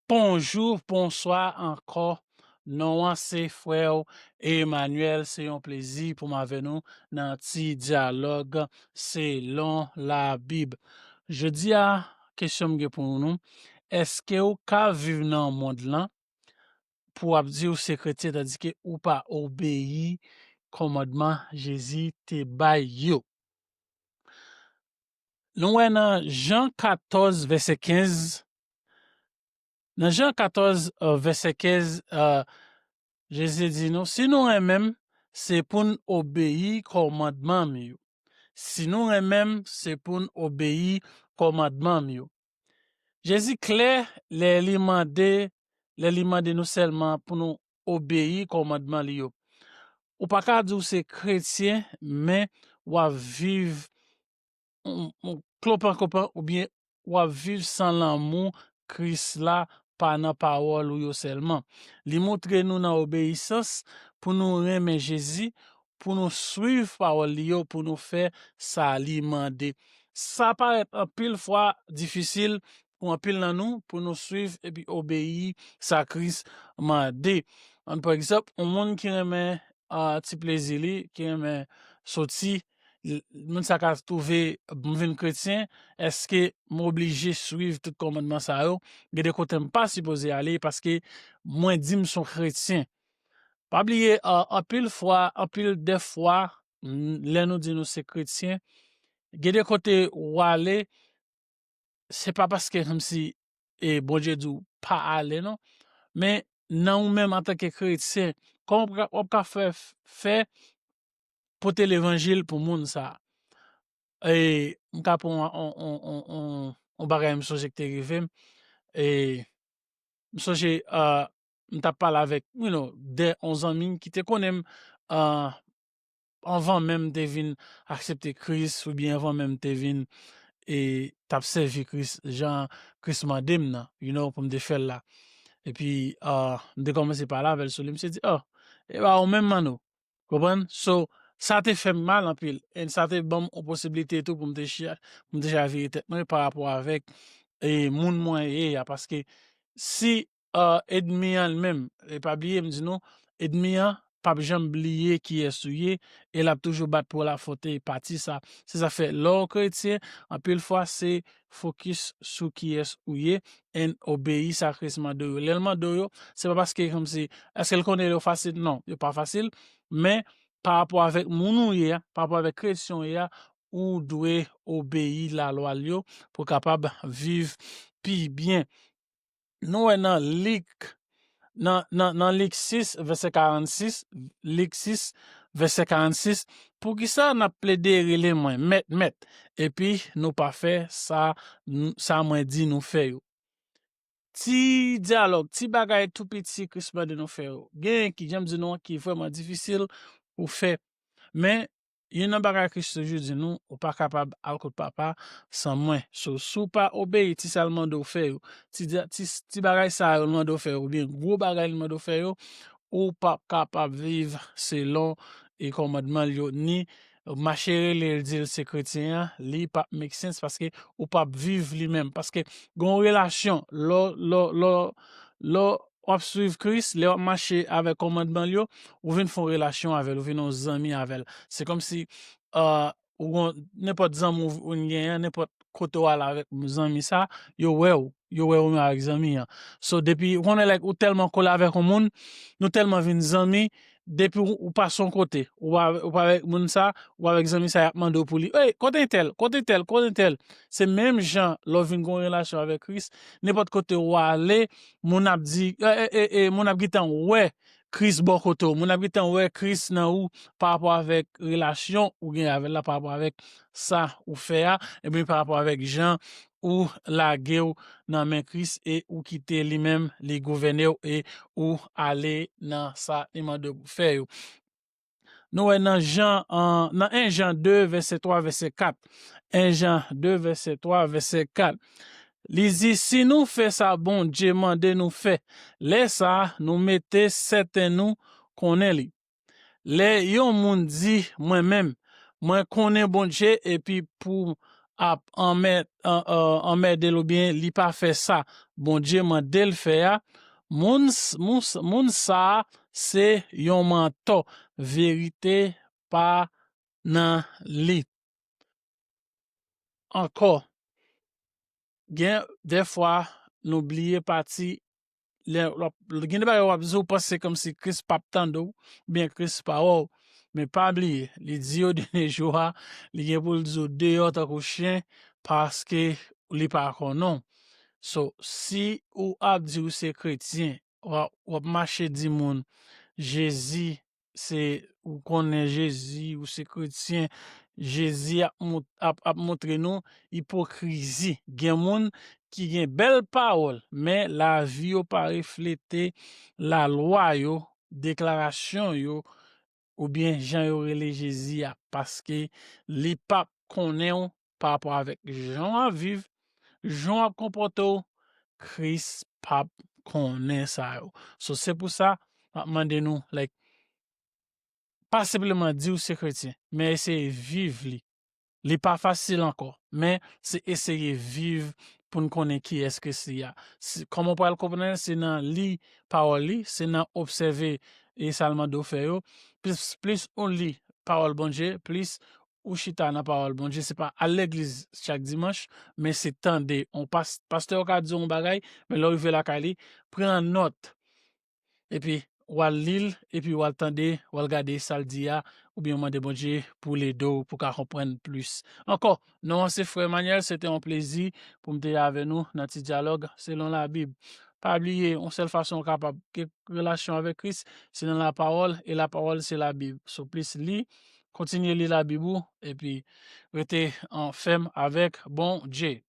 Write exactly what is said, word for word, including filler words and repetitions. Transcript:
Bonjou, bonswa ankò. Non an se frè w Emmanuel. Se yon plezi pou m avè nou nan ti dyalòg selon Labib. Jodi a, kesyon m gen pou nou, èske w ka viv nan mond lan pou w ap di w se kretyen tandike ou pa obeyi kòmandman Jezi te bay yo? Nou wè nan Jan katòz vèsè kenz, nan Jan katòz, vèsè kenz, Jezi di nou, si nou renmen m, se pou n obeyi kòmandman m yo. Si nou renmen m, se pou n obeyi kòmandman m yo. Jezi klè lè li mande, lè li mande nou sèlman pou nou obeyi kòmandman li yo. Ou pa ka di w se kretyen, men w ap viv klopaklopa oubyen w ap viv san lanmou Kris la pa nan pawòl ou yo sèlman. Li montre nou nan obeyisans pou nou renmen Jezi, pou nou swiv pawòl li yo, pou nou fè sa li mande. Sa parèt anpil fwa difisil pou anpil nan nou, pou nou swiv epi obeyi sa Kris mande. Ann, pa egzanp, yon moun ki renmen ti plezi li, ki renmen soti, moun sa ka twouve m vin kretyen, èske m oblije swiv tout kòmandman sa yo? Gen de kote m pa sipoze ale paske mwen di m s on kretyen. Pa bliye, anpil fwa, anpil de fwa, lè nou di nou se kretyen, gen de kote w ale, se pa paske kòmsi e Bondye di w pa ale non. Men nan ou menm antanke kretyen, kòman w ap ka fè, fè pote levanjil pou moun sa? E m ka pran yon, yon, yon, yon, yon bagay m sonje ki te rive m. E m sonje, m t ap pale avèk, you know, de yon zanmi ki te konnen m, anvan menm m te vin aksepte Kris, oubyen anvan menm m te vin e t ap sèvi Kris jan Kris mande m nan, you know, pou m te fè l la. Epi, m te kòmanse pale avè l sou li, misye di, oh, e pa ou menm, Manno. Konprann? So, sa te fè m mal anpil. And sa te ban m yon posiblite tou pou m te, pou m te chavire tèt mwen pa rapò avèk e moun mwen ye a. Paske si ènmi an li menm, e pa bliye m di nou, ènmi an p ap janm bliye kiyès ou ye, e l ap toujou bat pou l afwonte pati sa. Se sa fè lè w kretyen, anpil fwa se fokis sou kiyès ou ye, and obeyi sa Kris mande w yo. Lè l mande w yo, se pa paske kòmsi, èske l konnen yo fasil? Non, yo pa fasil, men pa rapò avèk moun ou ye a, pa rapò avèk kretyen ou ye a, ou dwe obeyi lalwa l yo pou w kapab viv pi byen. Nou wè nan Lik, nan, nan, nan Lik sis, vèsè karannsis, Lik sis, vèsè karannsis, poukisa n ap plede rele mwen mèt, mèt, epi nou pa fè sa, sa mwen di nou fè yo? Ti dyalòg, ti bagay tou piti Kris mande nou fè yo. Genyen ki, jan m di nou an, ki vrèman difisil pou fè. Men, youn nan bagay Kris toujou di nou, ou pa kapab al kot Papa san mwen. So, si w pa obeyi ti sa l mande w fè yo, ti, ti, ti bagay sa yo l mande w fè yo, oubyen gwo bagay l mande w fè yo, ou p ap kapab viv selon e kòmandman l yo, ni mache rele l, di l se kretyen an, li p ap make sense paske ou p ap viv li menm. Paske gen yon relasyon, lè, lè, lè, lè w ap swiv Kris, lè w ap mache avèk kòmandman l yo, ou vin fè yon relasyon avè l, ou vin yon zanmi avè l. Se kòmsi, ou gon, nenpòt zanmi w, ou vin genyen, nenpòt kote w al avèk zanmi sa, yo wè w, yo wè w menm avèk zanmi an. So, depi, ou konnen, like, ou tèlman kole avèk yon moun, nou tèlman vin zanmi, depi ou, ou pase yon kote, ou pa, ou pa avèk moun sa, ou avèk zanmi sa, y ap mande w pou li, ey, kote entèl, kote entèl, kote entèl? Se menm jan, lè w vin gen yon relasyon avèk Kris, nenpòt kote w ale, moun ap di, e, e, e, e, moun ap gentan wè Kris bò kote w, moun ap gentan wè Kris nan ou pa rapò avèk relasyon ou gen avè l la, pa rapò avèk sa ou fè a, ebyen pa rapò avèk jan ou lage w nan men Kris e ou kite li menm li gouvène w e ou ale nan sa li mande w pou fè yo. Nou wè nan Jan, nan en Jan de, vèsè twa, vèsè kat. En Jan de, vèsè twa, vèsè kat. Li di, si nou fè sa Bondye mande nou fè, lè sa a, nou mete sèten nou konnen li. Lè yon moun di, mwen menm, mwen konnen Bondye, epi pou ap anmè- an- an- anmède l oubyen li pa fè sa Bondye mande l fè a, moun s- moun s- moun sa a se yon mantò. Verite pa nan li. Ankò, gen dèfwa nou bliye pati lè w ap- gen de bagay w ap di, w panse kòmsi Kris p ap tande w, oubyen Kris pa wè w. Men pa bliye, li di yo dènye jou a, li gen pou l di w deyò tankou chen, paske li pa konnen w. So, si ou ap di ou se kretyen, w ap, w ap mache di moun, Jezi se, ou konnen Jezi, ou se kretyen, Jezi ap, mont- ap, ap montre nou ipokrizi. Gen moun ki gen bèl pawòl, men lavi yo pa reflete lalwa yo, deklarasyon yo, oubyen jan yo rele Jezi a, paske li p ap konnen w pa rapò avèk jan w ap viv, jan w ap konpòte w, Kris p ap konnen sa yo. So, se pou sa, m ap mande nou, like, pa senpleman di w se kretyen, men eseye viv li. Li pa fasil ankò, men se eseye viv pou n konnen kiyès Kris li a. Si- kòman w pral konprann l? Se nan li pawòl li, se nan obsève e sa l mande w fè yo. Plis, plis ou li pawòl Bondye, plis ou chita nan pawòl Bondye. Se pa al legliz chak dimanch, men se tande. On pas- pastè yo ka di w yon bagay, men lè w rive lakay li, pran nòt. Epi, w al li l, epi w al tande, w al gade sa l di a, oubyen w mande Bondye pou l ede w, pou w ka konprann plis. Ankò, non an se Frè Emmanuel, se te yon plezi pou m te avè nou nan ti dyalòg selon Labib. Pa bliye, yon sèl fason w kapab gen relasyon avèk Kris, se nan lapawòl, e lapawòl se Labib. So, plis li, kontinye li Labib ou, epi rete an fèm avèk Bondye.